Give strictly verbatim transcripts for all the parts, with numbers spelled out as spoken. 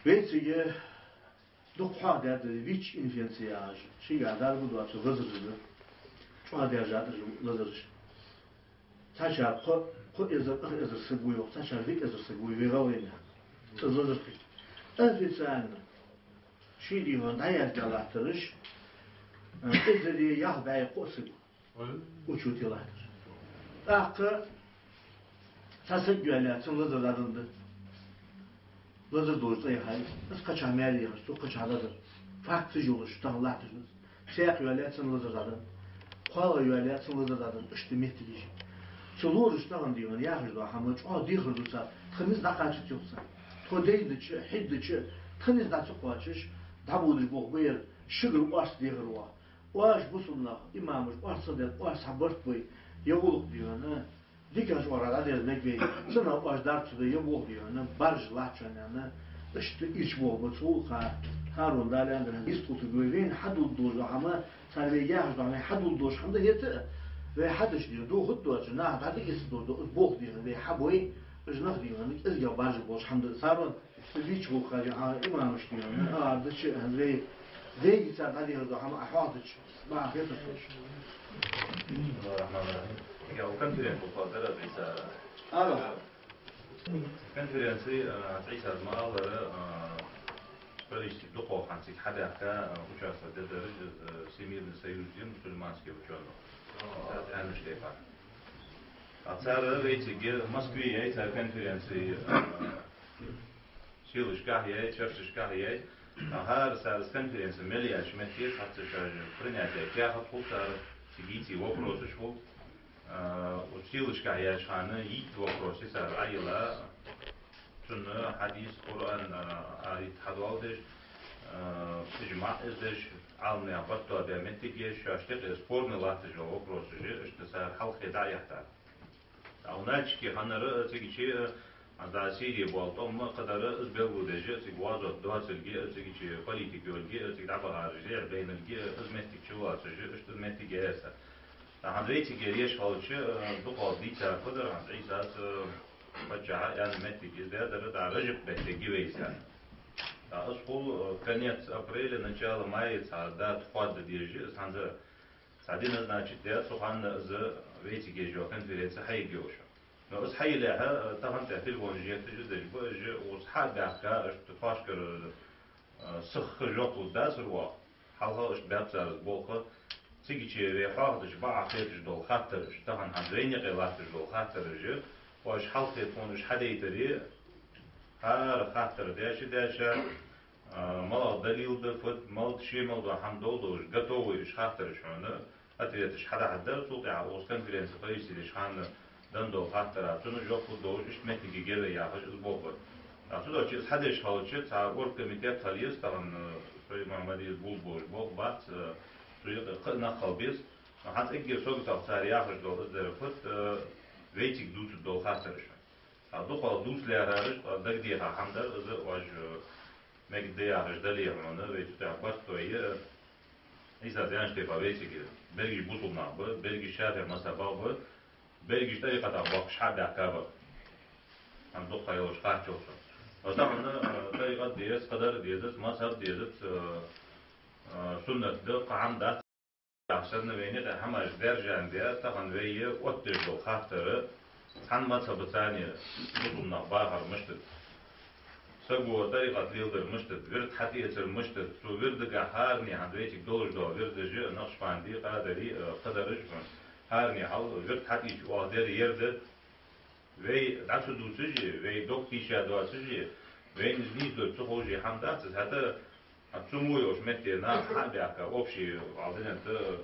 Вайцига дукха хьоахадаьд ВИЧ-инфекци яхаш, шийга дарба доацаш лазараш да. ЧӀоагӀа даьржад уж лазараш. Цхьачар кхо, кхо эзар, ах эзар саг ва йоах, цхьачар дика эзар саг ва вай гӀалгӀайна. Из лазар хилча. Официально ший дегӀа дӀаяздаь латтараш, э, эзари ялх бӀаь кхо саг ва. Учёте латтараш. ТӀаккха цхьа саг йоалаяь, цун лазар дӀаденна да. Лазар долаш цӀи яхай. Из кхычахьа маьре яхаш, цу кхычахьа лазар. Факташ йолаш, тахан латташ да из. Саькх йоалаяь, цун лазар дӀаденна. КхоалагӀа йоалаяь, цун лазар дӀаденна. Иштта моттигаш я. Цу лораш тахан дегӀа яхаш дола хӀама чӀоагӀа дехар ду цар. Тха низ дӀакхачац йоах цар. Тхо дайна дича, хьийда дича, тха низ дӀа ца кхоачаш, дӀабодаш болх ба ер, шугара орц дехар ва. Оаш, бусалба нах, имамаш, орц ца деш, орц хьабарт вай, е гӀулакх дегӀа, дикагӀча оагӀорахьа дӀадерза мег вай, цунах оаш дарба ца дой, е болх дегӀа, баржа латтачоа, иштта ийрча болх ба цу гӀулакха. ХӀарун, Дала аьннадале, йистхулийтаргва вай, вайна хьадоладеш дола хӀама, цар вайга яхаш дола хӀама, хьадоладеш хӀама да хӀаьта а, вай хьадича дегӀа, дохадаьча наха дӀадиса дола, из болх дегӀа вай хьабой, уж нах дегӀа кӀезигагӀа баржаргболаш хӀама да. ХӀарун, ВИЧ-гӀулакха хьажа, хьа имамаш дегӀа, а, дича, хӀанз вай, вайга цар дӀадехар дола хӀама а хьоахадича, бахьан хетар сона. بسم الله الرحمن الرحيم. Я, у конференции буквально дар Ӏийса. Ала. Конференци, а, Ӏийсас ма аллара, а, политики дукхагӀа хӀанз цига хьабаьхка, а, участвовать дергдараш, а, Всемирный союз для мусульманских учёных. Ӏийсас аьннача тайпара. А цар вайцига Москве яьй цар конференци, а, сийлашкахьа яьй, черташкахьа яьй. А хӀара цар конференци мел яьча метте цхьацца шоаш принятие каьхат хул цар, цига йийца вопросаш хул. А, уж сийлашкахьа яьча хана йийтта вопрос я цар Ӏойилла. Цунна хьадис, Къуръан, а, аят хьадоаладеш, а, иджмаӀ эздеш, Ӏаламнаха барт тоабаь моттиг еш, шоашта юкъе спорни латташ йола вопросаш я, иштта цар хьалххе дӀа а яхийтар. А у начке ханара, а, цигача, а, хӀанз да Сире бола тӀом а кхадар а, из белгалдеш а, цига вазот доацилга а, цигача политика йолга а, цига дӀабахараш зехьа байналга а, из моттиг чу воацаш а, иштта моттиг я ер цар. ТӀаккха хӀанз вайцига ер еш хилча, а, дукхагӀа дийцар фу дар, хӀанз Ӏийсас, а, паччахьа аьнна моттиг из даьдар, тӀаккха Ражаб бетта гивейсар. ТӀаккха из хул, а, конец апреля, начало мая цхьа дата хоададеш а, из хӀанз цхьа дин, значит, даь, цу хана из вайцига еш йола конференци хьаергья уж. Но из хьайийллехьа, тахан тӀа телефонаш етташ а деш ба, уж укхаза хьа а баьхка, иштта тхоашкара, а, сиха жоп лургдацар оаха. Хьалха иштта баьб цар из болх. Цигача вай хьоахадича бакъахьа хеташ дола хаттараш, тахан хӀанз вайна юкъе латташ дола хаттараш, оаш хьалххе тхона уж хьадайтаре, хӀара хаттар деш а деш, а, малагӀа далил да, фуд, мала да, ше мел дола хӀама дола долаш, готовый уж хаттараш хьона, ответаш хьадахьаргдар, цул тӀехьагӀа укхаза конференци провести деча хана денна дола хаттара, цунна жоп лургдолаш, иштта моттиг ергья вай яхаш, из болх бар. А цудухьа из хьадеш хилча, цхьа оргкомитет хила еза тахан, а, Сулейман Мадиев бул болаш болх бац, а, цу юкъе кхы а нах хила беза. Но хӀанз эггара саготах цар яхаш дола из дар фуд, а, вайцига дувцаргдола хаттараш. А дукхагӀа дувца лаьрхӀараш, ткъа дагадеха хӀама дар из, оаш, э, мегаргда яхаш дале хьона, вай цу тӀа барт тое, э, Ӏийсас аьннача тайпара вайцига берригаш бусалба нах ба, берригаш шафиӀий мазхӀабах ба, берригаш тӀарикъатах бохкаш хьа а баьхка бар. ХӀанз дукха ха йолаш харц йолаш. Ва тахан, э, тӀарикъат дезац, кхыдар дезац, мазхӀаб дезац, э, э, суннат да, кхы хӀама дац. Санна вайна юкъе хӀамаш даьржа а даь, тахан вай оттадеш дола хаттар, цхьан мазхӀабаца бусалба нах бахар мишта да, саго тӀарикъат леладар мишта да, вирд хьатӀаэцар мишта да, цу вирдагахьа хӀаране хӀанз вайцига долаш дола вирдаш а, накъшбанди, къадари, э, кхыдараш а, хӀаране хьал вирд хьатӀаийча оаха дер ер да, вай дӀа ца дувцаш а, вай дог тийша доацаш а, вайна из нийсдойла ца ховш а хӀама дац из. ХӀаьта а цу мо йолча метте наха хьа а баьхка, общий, гӀалгӀай динан тӀа,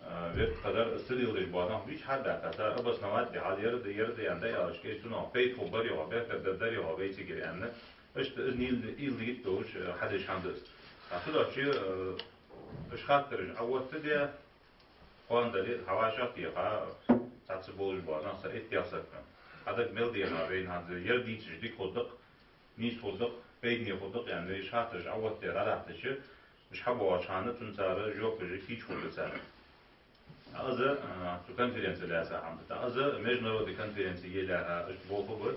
а, вирд кхыдар ца леладеш бола нах бийча хьа а баьхка, цар обосновать даь, хьал ер да, ер да аьнна дӀааьлча, кӀезига цунах пайда хургбар йоах, бехктар дергдар йоах вайцига аьнна, иштта из нийл-, нийлдигит долаш, а, хьадеш хӀама да из. А цудухьа, а, уж хаттараш Ӏооттадаь, кхоана дале, хьавӀашагӀтеха, цхьацца болаш бола нах са иттех сатна. Хьадаг мел деха, вайна хӀанз ер дийцаш дика хургда-кх, нийса хургда-кх, пайдане хургда-кх аьнна, вай уж хаттараш Ӏооттадаь дӀадахьийтача, уж хьабоагӀача хана цунна цар жопаш кийча хургда царна. ТӀаккха из, а, цу конференце лаьца хӀама да. ТӀаккха из международный конференци е лаьрхӀа, иштта болх ба.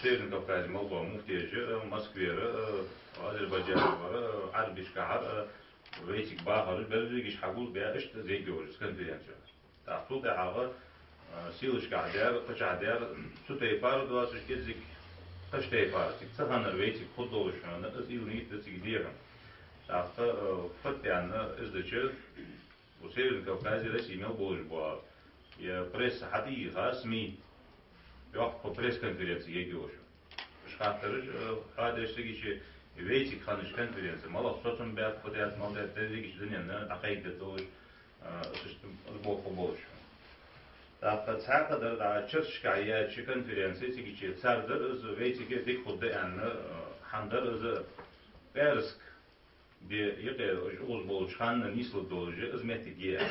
Северный Кавказе мел бола муфтеш а, Москвера а, Азербайджанера а, Ӏарбашкахьара а, вайцига бахараш, берригаш хьагулбаь, иштта из ергйолаш конференци. ТӀаккха цул тӀехьагӀа, а, сийлашкахьа дар, кхычахьа дар, цу тайпара доацаш кӀеззига кхыча тайпара, цига ца хиннар вайцига хургдолаш хьона, из уйла-нийт да цига дехар. ТӀаккха, а, фатъяна из дича, у Северный Кавказе Россе мел болаш бола, е пресса хьатӀайийха, СМИ, йоккха пресс-конференци ергйолаш. Уж хаттараш, э, хьадеш сагичи вайцига хиннача конференце, малагӀа соцам баьб, фу даьд, мала даьд, дерригача дуненна дӀакхайкадергдолаш, э, иштта из болх болаш. ТӀаккха цхьаькха дар дӀа черташкахьа яьча конференце, цигачи цар дар из вайцига дика хургда аьнна, э, хӀама дар из пӀаьраска де, юкъе уж укхаза болча хана нийслургдолаш, из моттиг я.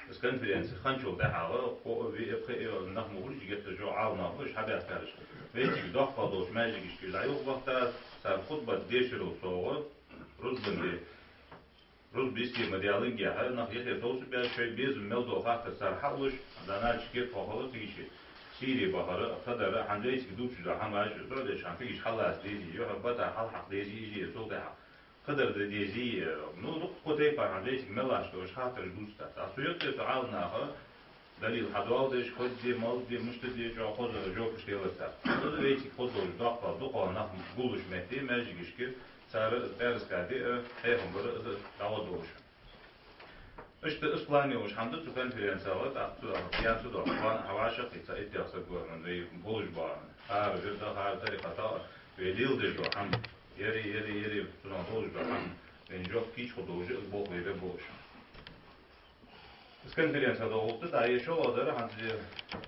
Из конференци хинначул тӀехьагӀа, кхо а, виъ а, пхиъ а нах ма хулий, геттара Ӏаламнах ба уж хьабаьхкараш. Вайцига доккхагӀа долча маьждигашка уж дӀаювхабахийтар, цар хутбат дешарал совгӀа, рузбан де, рузба йисте ма даллингехьа, нах юкъе совцабаь, шоай безам мел дола хаттар цар хьаалуш, дӀа Нальчике тхо хилар, цигачи Сире бахар, кхыдар, хӀанз вайцига дувцаш дола хӀамаш, дӀадеш хӀанз цигача хьаллаца дезий, юха бата хьалхьакха дезий, из е цул тӀехьагӀа. Кхыдар де дезий, ну, дукха кхо тайпара хӀанз вайцига мел латташ дола хаттараш дувцаш дац. А цу юкъе цу Ӏаламнаха далил хьадоаладеш, фу де, мала де, мишта де, чӀоагӀа хоза жопаш делар цар. Из вайцига хоза долаш доккхагӀа, дукхагӀа нах гуллуш метте, маьждигашка цар пӀаьраска де, э, хьехам бар из дӀагӀоргдолаш. Иштта из план йолаш хӀама да цу конференцега, тӀаккха цу янца дола план хьавӀашагӀкхийтта, иттех саг вар, вай болаш бола, хӀара вирда, хӀара тарикъата, вай леладеш дола хӀама, ери, ери, ери, цунах долаш дола хӀама, вайна жоп кийча хургдолаш, из болх вай бергболаш. Из конференци дӀагӀоргда, дӀа е шоллагӀа дар, хӀанз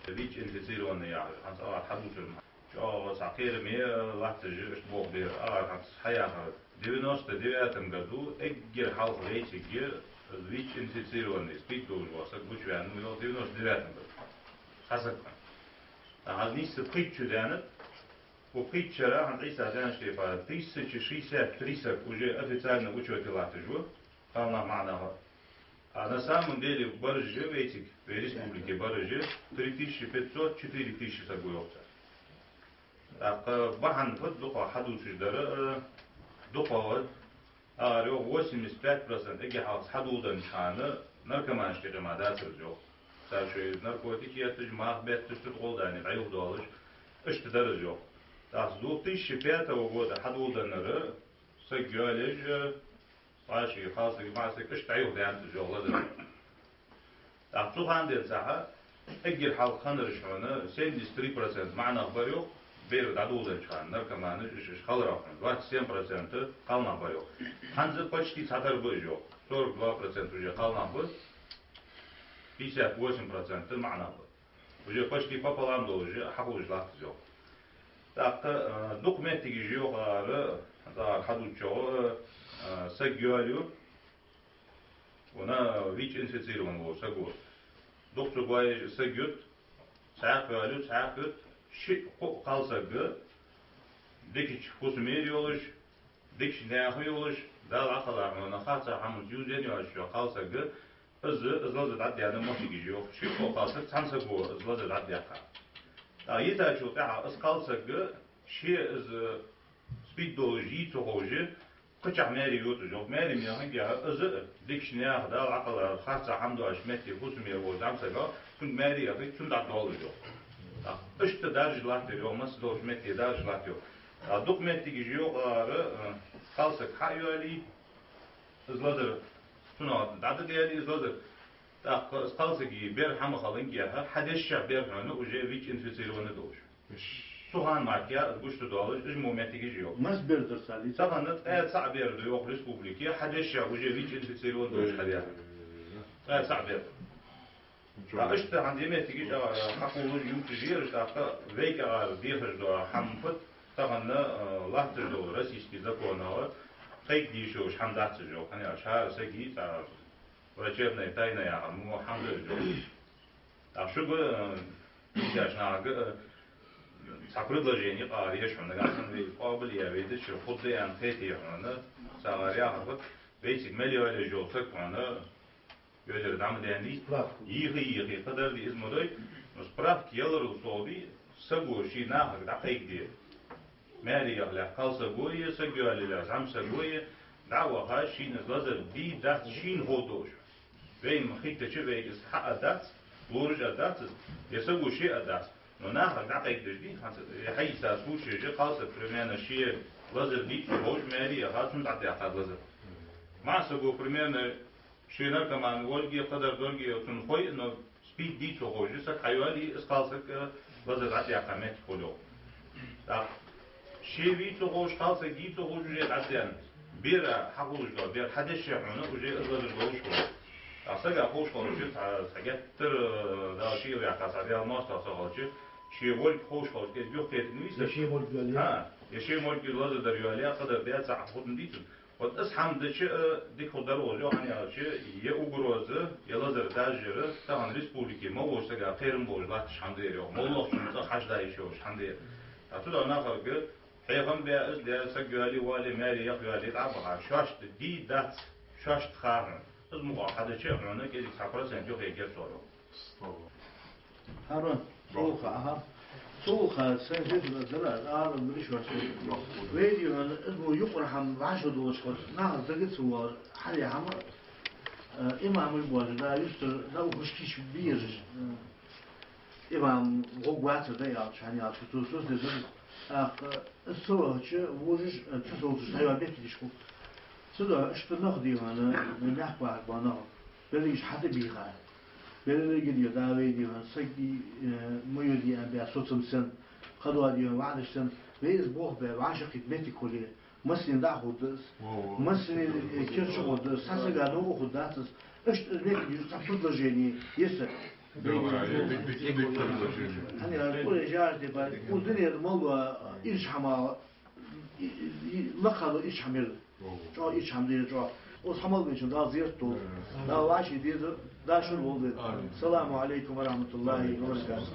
ВИЧ-инфицированный яхаш, хӀанз ала хьадувцар ма ЧӀоагӀа цхьа кхераме латташ иштта болх бер, ала хӀанз хьаяхар. Девяносто девятом году эггара хьалха вайцига ВИЧ-инфицированный, СПИД долаш вола саг гучаваьннав, йоах, девяносто девятом году. Цхьа саг хиннав. ТӀаккха хӀанз нийсса пхийтта шу даьннад, укх пхийтта шера хӀанз Ӏийса зенаш тӀа тӀа тысяча шестьдесят три саг уже официально учёте латташ ва, кхалнах, маӀа нах. А на самом деле бараш вайцига, вай республике бараш три тысячи пятьсот, четыре тысячи саг ва, йоах цар. ТӀаккха бахьан фуд дукхагӀа хьадувцаш дар, э, дукхагӀа, ара йоах, восемьдесят пять процент эггара хьалха хьадоладеннача хана наркоманашта юкъе мара дацар из, йоах. Цар шоай наркотики етташ, мах бетташ, цу тӀа гӀолла дӀаювхадоалаш, иштта дар из, йоах. ТӀаккха с двух тысячи пятого года хьадоладеннар саг йоалаеш, вӀаши кхалсаг, маӀа саг, иштта дӀаювхадаьннад из, йоах, лазар. ТӀаккха цу хана денз цхьа эггара хьалха хиннараш хьона семьдесят три процент маӀа нах бар, йоах, бер дӀадоладеннача хана, наркоманаш, уж, уж хиларах хьона, двадцать семь процент кхалнах бар, йоах. ХӀанз почти цхьатарра ба уж, йоах, сорок два процент уже кхалнах ба, пятьдесят восемь процент маӀа нах ба. Уже почти пополам долаш хьахулаш латт из, йоах. ТӀаккха, э, дукха моттигаш, йоах, ара, ара хьадувцачох, э, саг йоалаю, вона ВИЧ-инфицированный вола саг ва. Дукха цу гой саг ют, цхьаькха йоалаю, цхьаькха ют, шиъ-кхоъ кхалсаг, дикача фусаме йолаш, дикача наьха йолаш, Дала Ӏокхелла хьона, харцахьа хӀаманца ювзаенна йоацаш йола кхалсаг, из, из лазар дӀадаьнна моттигаш, йоах, шиъ-кхоъ кхалсаг, цхьан саго из лазар дӀадаьккха. ТӀаккха йитачул тӀехьагӀа из кхалсаг ше из СПИД долаш йий ца ховш, кхычахьа маьре йоташ, йоах. Маьре мел хиннад яхар, из дикача наьха, Дала Ӏокхелла, харцахьа хӀама доацача метте фусаме вола зӀамсаг, цунга маьре яхийта, цунна дӀадоалаш, йоах. ТӀаккха иштта даржа латтар, йоах, масса долча метте даржа латт, йоах. ТӀаккха дукха моттигаш, йоах, ара, э, кхалсаг хьа а йоалае, из лазар, цунах дӀа а даьле из лазар. ТӀаккха из кхалсага бер хьа ма хиланга яхар, хьадесса бер хьона уже ВИЧ-инфицированный долаш. Цу хана мара из гучадоалаш, уж мо моттигаш, йоах. Масса бер дар цар? Тахан ткъаь цаӀ бер да, йоах, республике, хьадесса уже ВИЧ-инфицированный долаш хьадаьр. Ткъаь цаӀ бер. Ничего. ТӀаккха иштта хӀанз е моттигаш, а, хьакхоллаш, ювцаш я ераш, тӀаккха вайга, ара, дехаш дола хӀама фуд, тахан, а, латташ дола российски законах кхайкаде йиш йолаш хӀама дац из, йоах. ХӀана аьлча хӀара сага цхьа врачебная тайна яха мо хӀама да из, йоах. ТӀаккха шуга, э, ийдача нахага, э, цхьа предложени къаьра еш хьона, нагахьа санна вай къоабал е, вай дича хургда аьнна хете хьона, цар яхар фуд, вайцига мел йоалаеш йола саг хьона, йоалаяр дӀа ма даьннадий, справка йийхе, йийхе, кхыдар де, из ма дой, но справка яларал совгӀа, саго ший нахага дӀакхайкаде, Маьре яхалехь кхалсаго е, саг йоалаелехь зӀамсаго е, дӀа а ваха, шийна из лазар дий, дац, шийна хов долаш. Вайна ма хетача, вайга из хьа а дац, лораш а дац из, е саго ше а дац. Но нахага дӀакхайкадеш дий, хӀанз, э, хьаийца случайш я, кхалсаг, примерно, ше лазар дий ца ховш, маьре яха, цунна дӀатӀадаьккхад лазар. МаӀа саго, примерно, ше наркоман волга, кхыдар долга, цунна хой, но СПИД дий ца ховш, саг хьайоалае, из кхалсаг, э, лазар дӀатӀаяккха моттиг хул йоах. ТӀаккха ше вий ца ховш, кхалсаг дий ца ховш, уже дӀа ца яьнна. Бера хьахулаш дола, бер хьадеш хьона, уже из лазар долаш хул. ТӀаккха сага ховш хилча, цхьа, цхьа геттара, э, Дала шийла ваьккха, цхьа Даьла моастагӀа ца хилча, ше волга ховш хилча, кӀезига юхакхетаргвий саг? Е ше волга йоалае. ХӀа, е ше волга лазар дар йоалае, кхыдар даь, цхьа хӀама хӀуттун дий цунна. Вот из хӀама дича, э, дика хургдар оалаш, йоах, хӀана аьлча, е угроза, е лазар дажар, тахан республике мел волча сага кхерам болаш латташ хӀама да ер, йоах, моллагӀчун цӀагӀа хьажа йиш йолаш хӀама да ер. А цудухьа нахага хьехам бе, из де, саг йоалае, вале, маьре яха, йоалае, дӀа а баха, шоашта дий, дац, шоашта ха хьона. Из мукъагӀа хьадича хьона, кӀезига цхьа процент юхаергьяр цо, йоах. ХӀара, цул хьалха, цул хьалха сай хетар дара, ала муриш варча. Вай дий хьона, из мо юкъара хӀама вӀашагӀдолаш хилча, наха дага ца воалаш, хьале хӀама, э, имамаш боацаш, да, юстара, да, ухаш кийча безаш. Имам гӀоргвацар да аьлча, хӀана аьлча, цо сус дезар. ТӀаккха из ца вахача, вожаш, э, цу совцаш дӀайоагӀа моттигаш хул. Цудухьа иштта нах дий хьона, мехка вахаргба нах. Берригаш хьатӀабийха. Берригаш дий, да, вай дий хьона, саг дий, э, ма йодий аьнна бе соцам санна, кхыдола дий хьона ваӀдаш санна, вай из болх бе, вӀашагӀкхийтта моттиг хуле, массане дӀахургда из. Во, во. Массане, э, керча хургда из, цхьан сага новкъа хургдац из. Иштта из моттиг юж цхьа предложени, е са. Давай, дика, дика, дика предложени. ХӀана аьлча, уж яхаш дий бай, укх дунен тӀа мел дола ирча хӀама, и, и, и, лакха дола ирча хӀама я. Во, во. ЧӀоагӀа ирча хӀама да ер, чӀоагӀа. Укхаза хьа мел бечун Дала зерат долда. Да. Дала вӀаший деза, Дала шун волда. Амин. Саламу Ӏалайкум ва рахьматуллахӀи ва баракатухӀ.